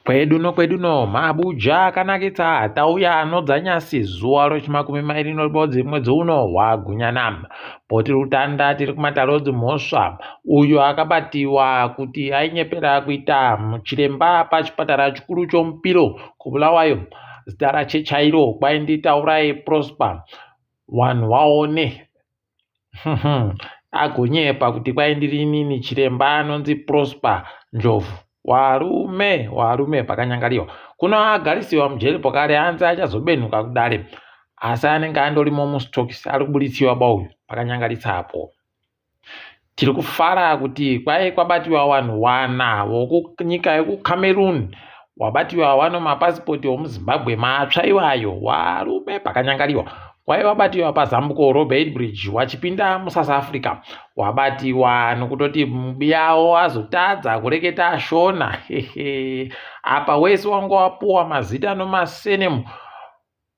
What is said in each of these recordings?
Kwedu nokwedu no mabuja akanakisa tauya anodzanyasi zuva rechimakumi mairi neribodzi mwedzi uno waGunyana. Potiri kutanda tiri kumatare edzimhosva uyo akabatiwa kuti ainyepera kuita chiremba pachipatara chikuru choMupiro kuBulawayo. Zita rache chairo kwaindi Taurai Prosper. Wanhu waone Agonyepa kuti kwai ndiri inini chiremba anonzi Prosper Ndlovu. Warume, warume pakanyangariwa. Kuno agarisiwa mujeri pokare anzi achazobenhuka kudare. Asi anenge andorimo mustokisi ari kuburitsiwa ba uyu pakanyangaritsa apo. Tiri kufara kuti kwai kwabatiwa wanhu wana vokunyika yekuCameroon wabatiwa wano mapasipoti omuZimbabwe matsva iwayo warume pakanyangariwa kwai wabatiwa pazambuko roBeitbridge wachipinda muSouth Africa wabatiwa nokutoti mubiyawo azotadza kureketa Shona hehe apa wese wanga wapuwa mazita nomasenemu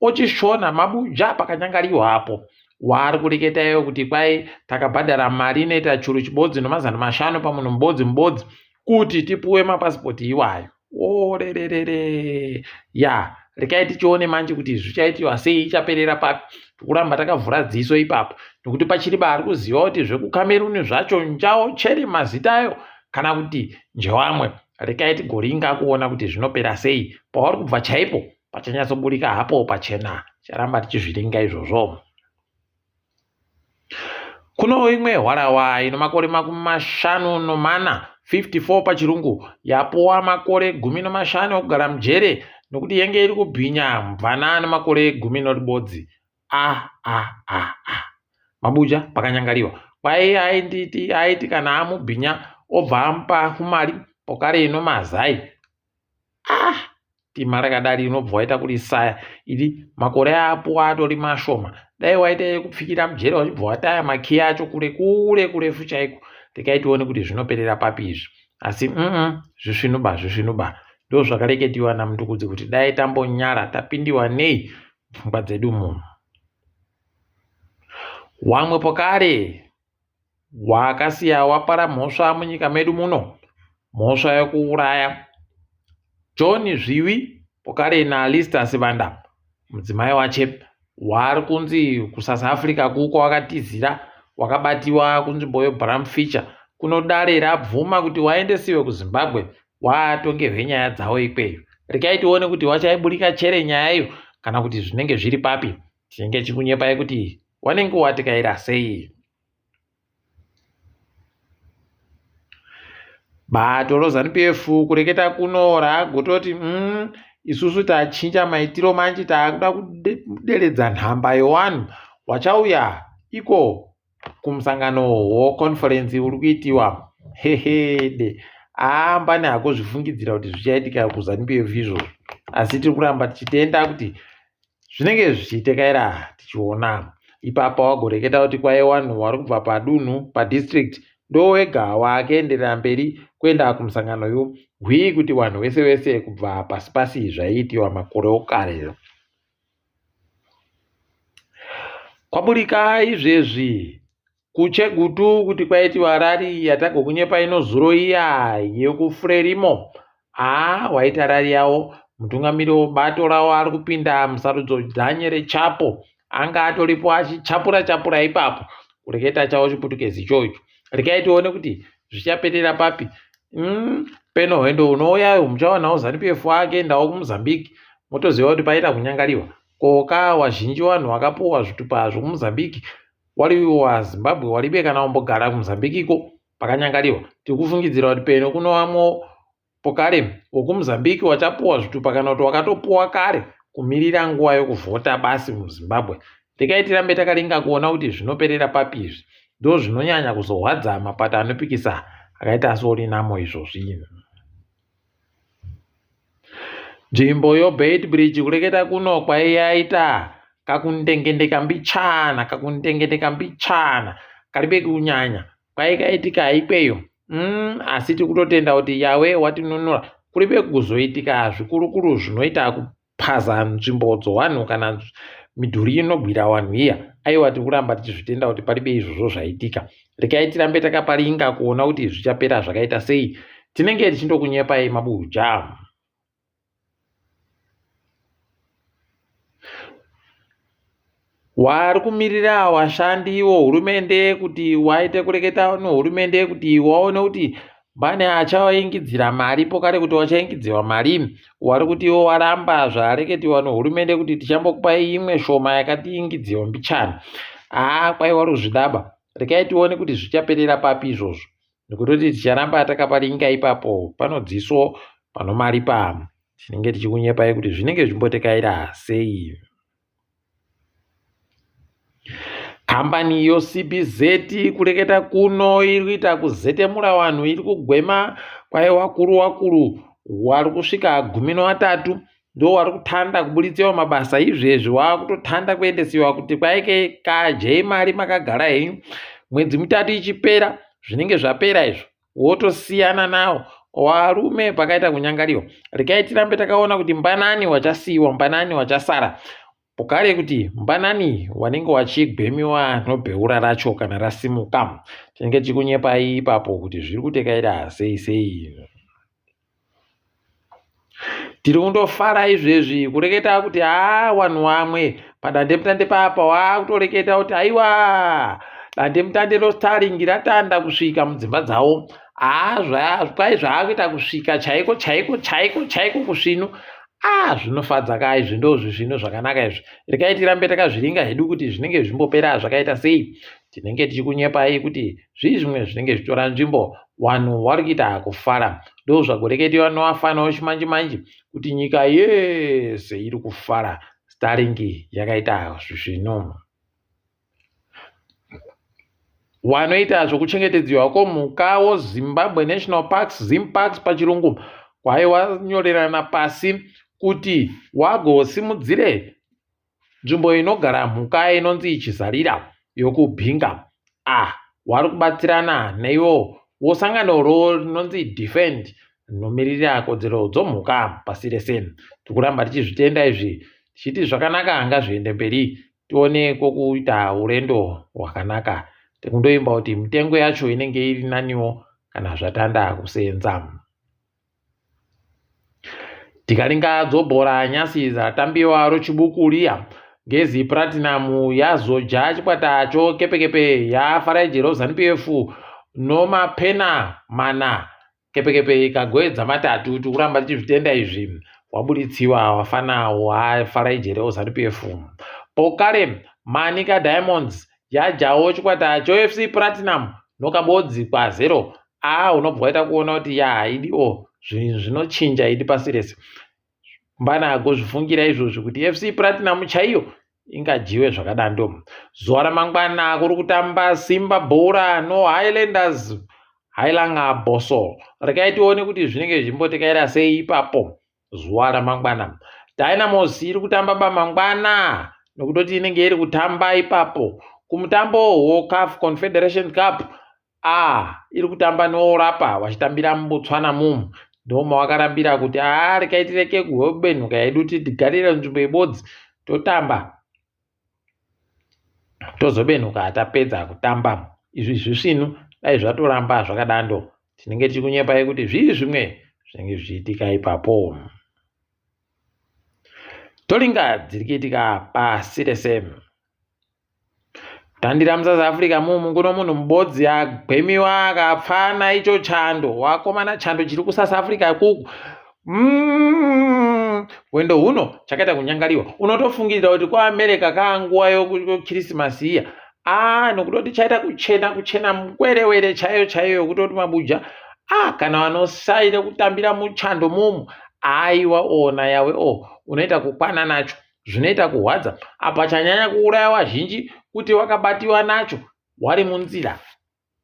Ochishona mabuja pakanyangariwa apo. Waari kureketa iwe kuti kwai takabhadhara mari inoita churu chibodzi nomazana mashanu pamunhu mubodzi mubodzi kuti tipuwe mapasipoti iwayo. Orererere. Ya, rekai tichione manje kuti zvichaitiwa sei ichaperera papi. Tikuramba takavhura dziso ipapo nekuti pachiri baari kuziva kuti zvekuCameroon zvacho njawo chere mazita ayo kana kuti njewamwe. Rekai tigoringa kuona kuti zvinopera sei pauri kubva chaipo pachanyatsoburika hapo pachena charamba tichizviringa izvozvo kuno imwe hwarawa ino makore makumi mashanu nomana 54 pachirungu yapuwa makore gumi nomashanu okugara mujere nokuti yenge iri kubhinya mubvana ane makore gumi noribodzi a a a a mabuja pakanyangariwa kwai ainditi aiti kana amubhinya obva amupa kumari pokare ino mazai ah tima rakadari unobva waita kurisaya idi makore apo atori mashoma dai waita yekupfikira mujere wachibva wataya makiya acho kure kure kurefu chaiko rekai tione kuti zvinoperera papi izvi asi mm zvisvinuba zvisvinuba ndo zvakareketiwa namutukudzi kuti dai tambonyara tapindiwa nei pfungwa dzedu munhu wamwe pokare Wakasiya wapara mhosva munyika medu muno, mhosva yokuuraya John Zviwi pokare naLister Sibanda, mudzimai wache waari kunzi kuSouth Africa kuko wakatizira wakabatiwa kunzvimbo yeBram Fischer kuno dare rabvuma kuti waendesiwe kuZimbabwe waatongerwe nyaya dzawo ikweyo. Rekai tione kuti wachaiburika chere nyaya iyo kana kuti zvinenge zviri papi. Tinenge tichikunyepai kuti wanenge watikaira sei. Bato roZanu PF kureketa kuno raagototi mm, isusu tachinja maitiro manje taakuda kuderedza nhamba yewanhu wachauya iko kumusangano woconference uri kuitiwa hehede aambane hako zvifungidzira kuti zvichaitika kuZanu PF izvozvo asi tiri kuramba tichitenda kuti Zvinenge zvichiitekaira tichiona. Ipapa wagoreketa kuti kwaive wanhu wari kubva padunhu, padistrict, ndowega waakeenderera mberi kuenda kumusangano uyu. Hwii kuti wanhu wese wese kubva pasi pasi zvaiitiwa makore okare. Kwaburika izvezvi KuChegutu kuti kwaitiwa rari yatagokunyepa ino zuro iya yekuFrelimo. Haa waita rari yawo mutungamiri webato rawo ari kupinda musarudzo Daniel Chapo anga atoripo achichapura chapura ipapo kureketa chawo chiputukezi ichocho. Rekai tione kuti zvichaperera papi. Mm, peno hwendo unouyayo muchawanawo Zanu PF akuendawo kuMozambique motoziva kuti paita kunyangariwa. Koka wazhinji wanhu wakapuwa zvitupa zvokuMozambique wari waZimbabwe waribe kana wambogara kuMozambique iko pakanyangariwa tiri kufungidzira kuti peno kuno vamwe pokare wekuMozambique wachapuwa zvitupa kana kuti wakatopuwa kare kumirira nguva yokuvhota basi muZimbabwe rekai tirambe takaringa kuona kuti zvinoperera papi izvi ndo zvinonyanya kuzohwadza mapato anopikisa akaita sorinamo izvozvi Nzvimbo yoBeitbridge kureketa kuno kwaiyaita kakundengendeka mbichana kakundengendeka mbichana karibe kunyanya kwaikaitika ikweyo mm, asi tiri kutotenda kuti Yahweh watinunura kuribe kuzoitika zvikurukuru zvinoita paza nzvimbo dzowanhu kana midhuri inogwira wanhu iya aiwa tiri kuramba tichizvitenda kuti paribe izvozvo zvaitika rekai tirambe takaparinga kuona kuti zvichapera zvakaita sei tinenge tichindokunyepai mabuja. Wari kumirira washandi vohurumende kuti waite kureketa nohurumende kuti waone kuti pane achawaingidzira mari pokare kuti wachaingidzirwa mari. Wari kuti iwo waramba zvareketiwa nohurumende kuti tichambokupai imwe shoma yakatiingidziwa mbichana. Haa kwai wari kuzvidaba. Rekai tione kuti zvichaperera papi izvozvo. Nekutoti ticharamba takaparinga ipapo panodziso panomaripa. Tinenge tichikunyepai kuti zvinenge zvichimbotekaira sei. Kambani yoCBZ kureketa kuno iri kuita kuzetemura vanhu iri kugwema kwai wakuru wakuru wari kusvika 13 ndo wari kutanda kuburitsewa mabasa izvezvi wakutotanda kuendesiwa kuti kwaike kadyei mari makagara henyu mwedzi mitatu ichipera zvinenge zvapera izvo wotosiyana nawo warume pakaita kunyangariwa regai tirambe takaona kuti mbanani wachasiyiwa mbanani wachasara pokare kuti mbanani wanenge wachigwemiwa nobheura racho kana rasimuka tinenge tichikunyepai ipapo kuti zviri kutekaira sei sei Tiri kundofara izvezvi kureketa kuti haa wanhu wamwe padandemutande papa wakutoreketa kuti aiwa dandemutande roStarlink ratanda kusvika mudzimba dzavo haa kwai zvaakuita kusvika chaiko chaiko chaiko chaiko kusvinu ah zvinofadza ka izvi ndozvisvinu zvakanaka izvi rekai tirambe takazviringa hedu kuti zvinenge zvimbopera zvakaita sei tinenge tichikunyepai kuti zvii zvimwe zvinenge zvichitora nzvimbo vanhu vari kuita kufara ndozvagoreketiwa nevafana vechimanje manje kuti nyika yese iri kufara starlink yakaita zvisvinu wanoita zvokuchengetedziwa kwomhuka wozimbabwe national parks zimparks pachirungu kwaiwanyorerana pasi kuti wagosimudzire Nzvimbo inogara mhuka inonzi Chizarira yokuBinga. A Wari kubatsirana neiwo wosangano rinonzi Defend rinomiririra kodzero dzomhuka pasi rese. Tiri kuramba tichizvitenda izvi tichiti zvakanaka ngazviende mberi tione kwokuita urendo hwakanaka. Tikundoimba kuti mitengo yacho inenge iri naniwo kana zvatanda kuseenza. Tikaringa dzobhora nyasi ratambiwa rochibuku riya Ngezi Platinum yazoja chikwata chokepekepe yaFaraijero Zanu PF nomapena mana kepekepe ikagoedza matatu tikuramba tichizvitenda izvi waburitsiwa wafana waFaraijero Zanu PF pokare Manica Diamonds yajawo chikwata choFC Platinum nokabodzi kwazero Aa unobva waita kuona kuti ya idi o oh, zvinhu zvinochinja idi pasi rese mbana agozvifungira izvozvi kuti fc platinum chaiyo ingadyiwe zvakadando zuva ramangwana kuri kutamba simba bhora no highlanders hailanga boso rekai tione kuti zvinenge zvichimbotekaira sei ipapo zuva ramangwana dynamos iri kutamba bamangwana nokutoti inenge iri kutamba ipapo kumutambo wocaf confederation cup A iri kutamba noorapa vachitambira muBotswana mumu ndomawakarambira kuti haa rekai tireke kubenhuka hedu tigarire nzvimbo yebodzi totamba tozobenhuka tapedza kutamba izvi zvisvinu dai zvatoramba zvakadando tinenge tichikunyepai kuti zvii zvimwe zvinenge zvichiitika ipapo tolinga dziri kuitika pasi rese Dandira muSouth Africa mumu kuno munhu mubodzi agwemiwa akapfana icho chando wakomana chando chiri kuSouth Africa kuku mm, hwendo huno chakaita kunyangariwa unotofungirira kuti kuAmerica kaanguva yokirisimasi iya a ah, nokutoti chaita kuchena kuchena mukwerewere chaiyo chaiyo yokutoti mabuja a ah, kana vanosaira kutambira muchando mumu aiwa ona yawe o oh, unoita kukwana nacho zvinoita kuhwadza apa chanyanya kuuraya wazhinji kuti wakabatiwa nacho wari munzira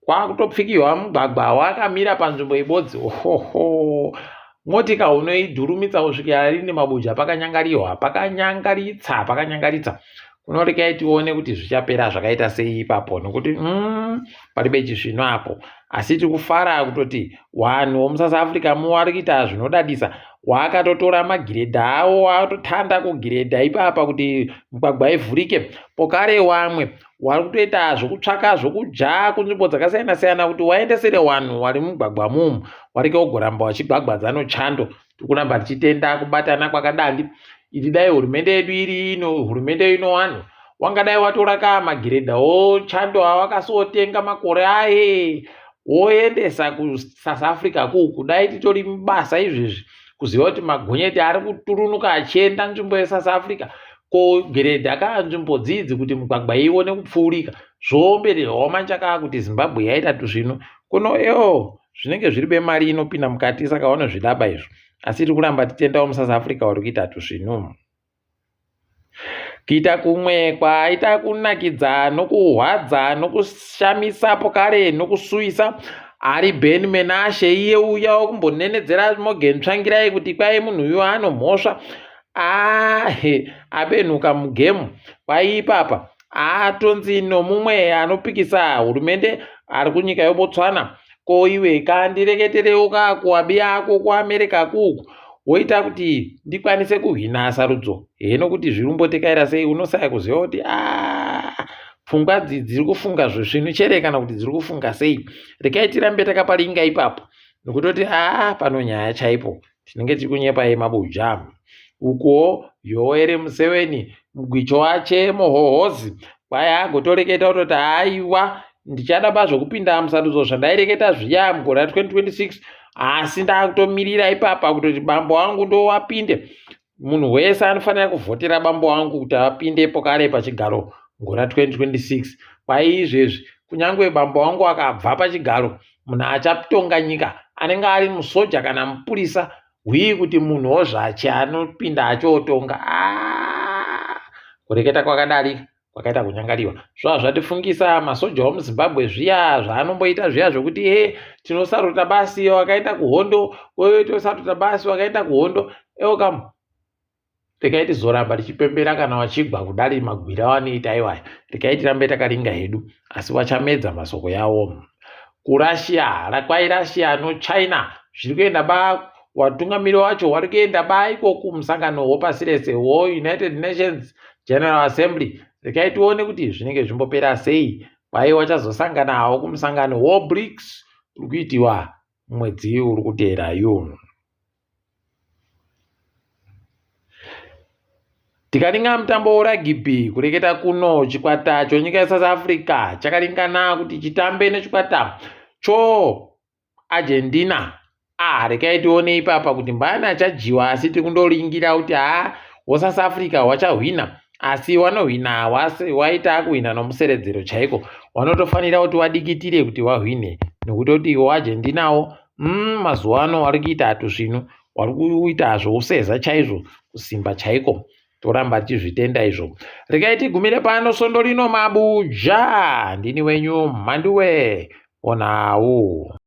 kwakutopfikirwa mugwagwa wakamira panzvimbo ibodzi ohoho motika unoidhurumitsa kusvikira rini mabuja pakanyangariwa pakanyangaritsa pakanyangaritsa kunorekai tione kuti zvichapera zvakaita sei ipapo nokuti mm, paribe chisvino apo asi tiri kufara kutoti Wanhu womuSouth Africa mu wari kuita zvinodadisa wakatotora magiredha awo watotanda kugiredha ipapa kuti mugwagwa ivhurike pokare wamwe wari kutoita zvokutsvaka zvokudya kunzvimbo dzakasiyana siyana kuti waendesere wanhu wari mugwagwa mumu warike wogoramba wachigwagwadza nochando tiri kuramba tichitenda kubatana kwakadandi idi dai hurumende yedu iri ino hurumende ino wanhu Wangadai watora ka magiredha ochando awakasotenga makore aye woendesa kuSouth Africa kuku dai titori mubasa izvezvi kuziva kuti magonyeti ari kuturunuka achienda nzvimbo yeSouth Africa kogeredha ka nzvimbo dzidzi kuti migwagwa ione kupfuurika zvoombererwawo manje kaa kuti Zimbabwe yaita tuzvinu kuno eo zvinenge zviri bemari inopinda mukati saka vanozvidaba izvo asi tiri kuramba titendawo muSouth Africa vari kuita tuzvinu. Kuita kumwe kwaaita kunakidza nokuhwadza nokushamisa pokare nokusuwisa ari Ben Menashe iye uya wekumbonenedzera Morgan Tsvangirai kuti kwai munhu uyu anomhosva ahe abenhuka mugemu kwai ipapa atonzi nomumwe anopikisa hurumende ari kunyika yeBotswana Ko iwe ka ndireketerewo ka kuwabi yako kuAmerica kuku woita kuti ndikwanise kuhwina sarudzo heno kuti zviri kumbotekaira sei unosaya kuziva kuti ah, pfungwa dzi dziri kufunga zvisvinu chere kana kuti dziri kufunga sei rekai tirambe takaparinga ipapo nokutoti aa ah, pano nyaya chaipo tinenge tiri kunyepa yemabuja ukuwo yoweri museveni mugwicho wache muhohozi kwai agotoreketa kutoti haiwa ndichada ba zvekupinda musarudzo zvandaireketa zviya mugore ra 2026 asi ndakutomirira ipapa kutoti bambo wangu ndowapinde munhu wese anofanira kuvhotera bambo wangu kuti apindepo kare pachigaro mugore ra 2026 kwai izvezvi kunyange bambo wangu akabva pachigaro munhu achatonga nyika anenge ari musoja kana mupurisa hwii kuti munhuwo zvache anopinda achiotonga ah, kureketa kwakadarika kwakaita kunyangariwa zvava zvatifungisa masoja omuzimbabwe zviya zvaanomboita zviya zvekuti e tinosaruta basi wakaenda kuhondo tosaruta basi wakaenda kuhondo eokamu Regai tizoramba tichipembera kana wachigwa kudari magwira awanoita iwaya. Regai tirambe takaringa hedu asi wachamedza masoko yawo. KuRussia, kwai Russia noChina zviri kuenda ba watungamiri wacho wari kuenda ba iko kumusangano wopasi rese woUnited Nations General Assembly. Regai tione kuti zvinenge zvimbopera sei. Kwai wachazosanganawo kumusangano woBRICS uri kuitiwa mwedzi uri kuteera yu. Tikaringa mutambo weragibhi kureketa kuno chikwata chenyika yeSouth Africa chakaringana kuti chitambe nechikwata choArgentina. Ah, rekai tione ipapa kuti mbani achadyiwa asi tiri kundoringira kuti haa woSouth Africa wachahwina asi wanohwina waita akuhwina nomuseredzero chaiko wanotofanira kuti wadikitire kuti wahwine nokutoti woArgentinawo mm, mazuva ano wari kuita tuzvinu wari kuita zvouseza chaizvo kusimba chaiko toramba tichizvitenda izvo regai tigumire pano svondo rino mabuja ndini wenyu mhanduwe onau.